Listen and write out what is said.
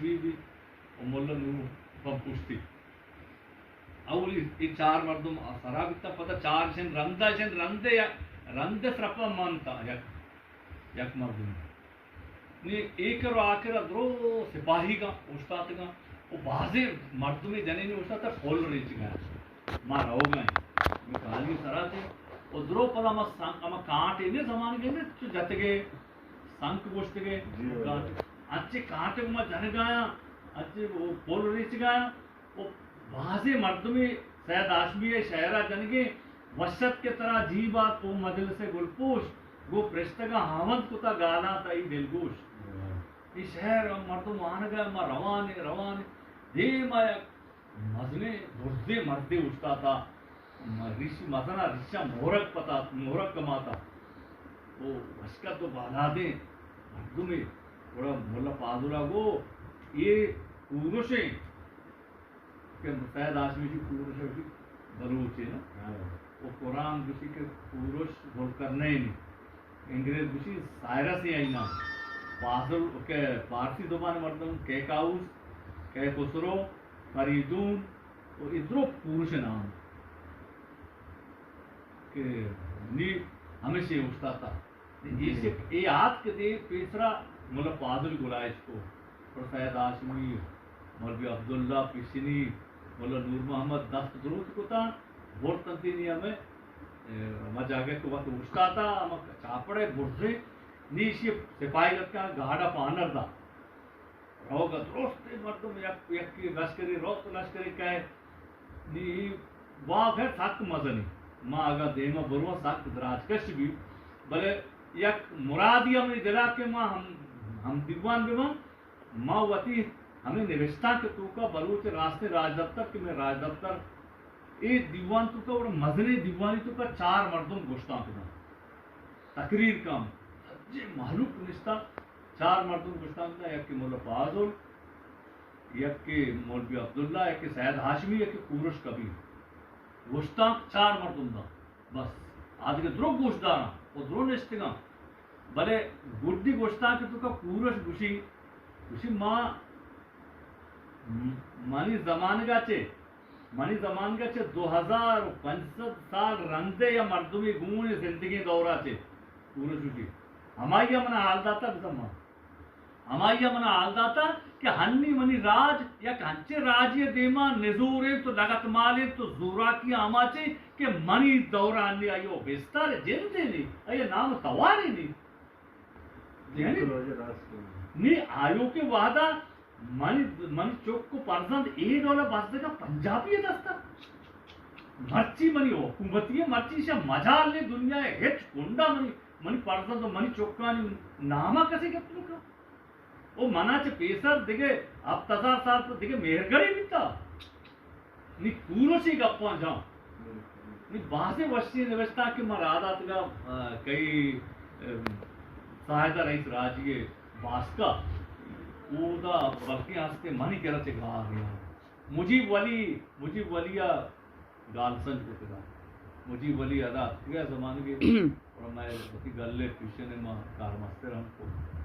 Be be و ملا نور بم پشتی۔ اولی اے چار مردم سرا بیتا، پدا چار شن رندا، شن رندے، رندے سرپا مانتا یک، یک مردم۔ نی اے کرو آخر درو سپاہی گا اوشتاتگا و بازیں مردمی جنینی اوشتاتا پل ریچ گیا۔ ما روگا ہیں۔ میں کالی سرا تھے۔ و درو پدا ما سنگ، اما کانٹے نے زمانگے نے چو جتگے، سنک گوشتگے، جی، کانٹے۔ اچھے کانٹے ما جنگایا، اچھے وہ پل ریچ گیا۔ و بازیں مردمے سید ہاشمی ءِ شئیرا جنگیں، وشت کہ ترا جی بات او مجلس گلپوش، گوں پرشتگاں ہاوند کتا گالاں تئی دلگوش۔ اے شئیر مردم وانگا ما روان ایں، روان ایں۔ دیما یک مزنیں برزیں مردے اوشتاتا، ریشی مزنا ریشا مہرک پتا، مہرک کماتا۔ او وشکت و بالادیں مردمے۔ گڑا ملا پازلا گو، اے کوروشیں کہ سید ہاشمی جی کوروش ءَ گوشی بلوچ ءَ نا۔ ہاں۔ و قرآن گوشی کہ کوروش ذوالقرنین، انگریز گوشی سائرس ءَ آئی نام۔ فاضل کہ فارسی زبان مردم کیکاوس، کیخسرو، فریدون و ادرو کوروش نام کہ نی ہمیشہ استاد تا۔ ایشی اے آتک دے پیسرا ملا فاضل گلائش کو، پر سید ہاشمی، مولوی عبداللہ پشنی، ملا نور محمد دست دروت کتا، برت انتی نی ہمیں، اے، ہما جاگہ کہ وقت اوشتاتا، ہما چاپڑے برزے، نی ایشی سپاہی لتکا گاڑا پانر دا۔ روگ ءَ درست مردم یک، یکے لشکرے روت، لشکرے کئے۔ نی واب ہے سک مزنی۔ ما اگاں دیما برواں سک دراجکش بی، بلے یک مرادی ہمے دلا کہ ما ہم، ہم دیوان بباں، ما وتی ہمے نوشتانک توکا بلوچ راستیں راجدپتر کہ میں راجدپتر اے دیوان توکا اور مزنیں دیوانی توکا چار مردم گوشتانک داں۔ تقریر کم، سجے مہلوک نشتا، چار مردم گوشتانک داں، یکے ملا فاضل، یکے مولوی عبداللہ، یکے سید ہاشمی، یکے کوروش کبیر۔ گوشتانک چار مردم داں۔ بس، آدگہ درو گوش داراں و درو نشتگاں۔ بلے گڈی گوشتانک توکا کوروش گوشی، گوشی ما، منی زمانگا چے، منی زمانگا چے دو ہزار و پنچ سد سال رندے یا مردمی گون زندگی دورا چے، کوروش گوشی۔ ہمائی منا حال داتا بزاں ما۔ ہمائی ء منا حال داتا کہ ہنی منی راج یک انچیں راجے ء دیما نزور انت و لگتمال انت و زوراکی آماچ انت کہ منی دور ء ہنی آئی ء بستار جند ء نی، آئی ء نام توار ء نی۔ یعنی نی آیوکیں وہدا منی، منی چک و پرزند اے ڈول ء بزگا پنجابی ء دستا۔ مرچی منی حکومتی ء مرچی شہ مجال نے دنیا ء ہچ کنڈا منی منی پرزند و منی چکانی نام ء کسے گپت نہ کن۔ او منا چہ پیسر دگہ ہپت ہزار سال تو دگہ مہرگڑی بیتا۔ نی کوروشی گپاں جاں۔ نی بازیں وشی نوشتہ کہ ما را داتگا، آ، کئی، ام، ساہدہ رئیس راجی باسکا۔ اودا بلکیں ہستے منی کرا چہ گار گیا۔ مجیب ولی، مجیب ولی ء گال سنج کتگ ء۔ مجیب ولی ادا اتکگ ء زمانگے اور مئے وتی گل ء پیشن ء ما کارمستر ہم کت۔